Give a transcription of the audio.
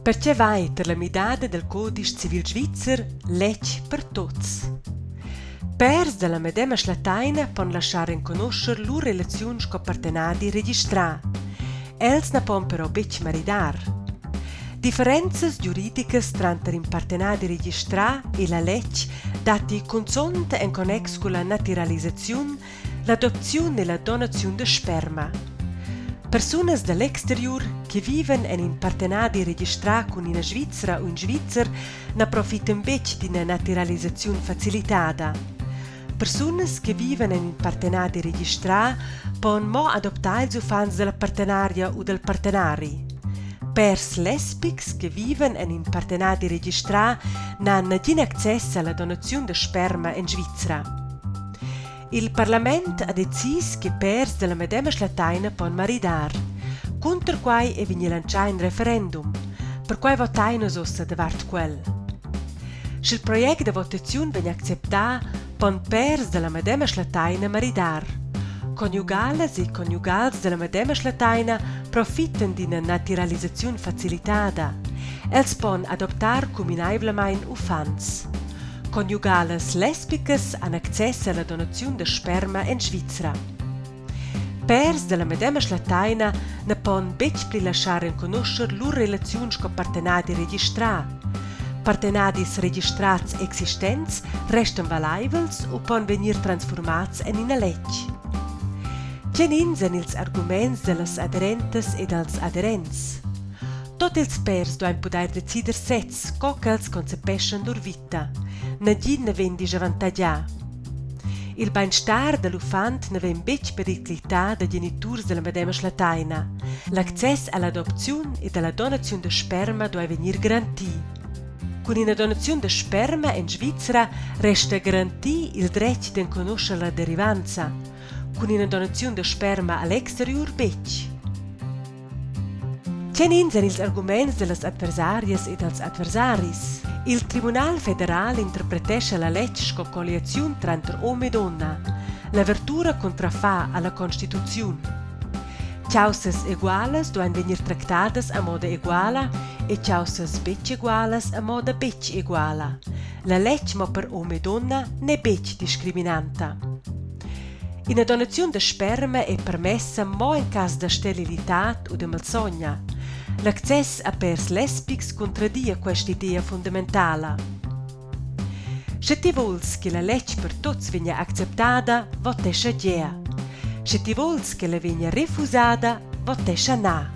Pertge vai tar la midada dal codisch civil svizzer letg per tuts? Pèrs da la medema schlattaina pon laschar enconuscher lur relaziun sco partenadi registrà. Els na pon però betg maridar. Differenzas giuridicas tranter in partenadi registrà e la lètg datti cunzunt en connex cun la natiralisaziun l'adopziun e la donaziun da sperma. Persunas da l'exteriur che vivan en in partenadi registrà cun ina Svizra u in Svizzer na profitan betg d'ina natiralisaziun facilitada. Persunas che vivan en in partenadi registrà pon mo adoptar ils uffants da la partenaria u dal partenari. Pèrs lesbics che vivan en in partenadi registrà n'han nagin access a la donaziun da sperma en Svizra. Il parlament ha decis che pèrs da la medema schlattaina pon maridar. Cunter quai è vegnì lantschà in referendum. Perquai votain nus ussa davart quel. Sch'il project da votaziun vegn acceptà, pon pèrs da la medema schlattaina maridar. Conjugalas e conjugals da la medema schlattaina profitan d'ina natiralisaziun facilitada. Els pon adoptar cuminaivlamain uffants. Conjugalas lesbicas han access alla donaziun da sperma en Svizra. Pèrs dalla medema schlattaina na pon betg pli laschar enconuscher lur relaziun sco partenadi registrà. Partenadis registrads existents restan valaivels u pon vegnir transfurmads en ina lètg. Tgenins èn ils arguments da las aderentas e dals aderents? Tot ils pèrs duain pudair decider sezs co ch'els concepeschan lur vita. Nagin na vegn dischavantagià. Il bainstar da l'uffant na vegn betg periclità da geniturs da la medema schlattaina. L'access a l'adopziun ed a la donaziun da sperma duai vegnir garantì. Cun ina donaziun da sperma en Svizra resta garantì il dretg d'enconuscher la derivanza. Cun ina donaziun da sperma a l'exteriur betg. Tgenins èn ils arguments da las adversarias e dals adversaris? Il Tribunal federal interpretescha la lètg sco colliaziun tranter um e donna. L'avertura cuntrafà a la constituziun. Chaussas egualas duain vegnir tractadas a moda eguala e chaussas betg egualas a moda betg eguala. La lètg mo per um e donna n'è betg discriminanta. Ina donaziun da sperma è permessa mo en cas da sterilitad u da malsogna. L'access a pèrs lesbics cuntradia quest'idea fundamentala. Sche ti vuls che la lètg per tuts vegnia acceptada, votescha gea. Sche ti vuls ch'ella vegnia refusada, votescha na.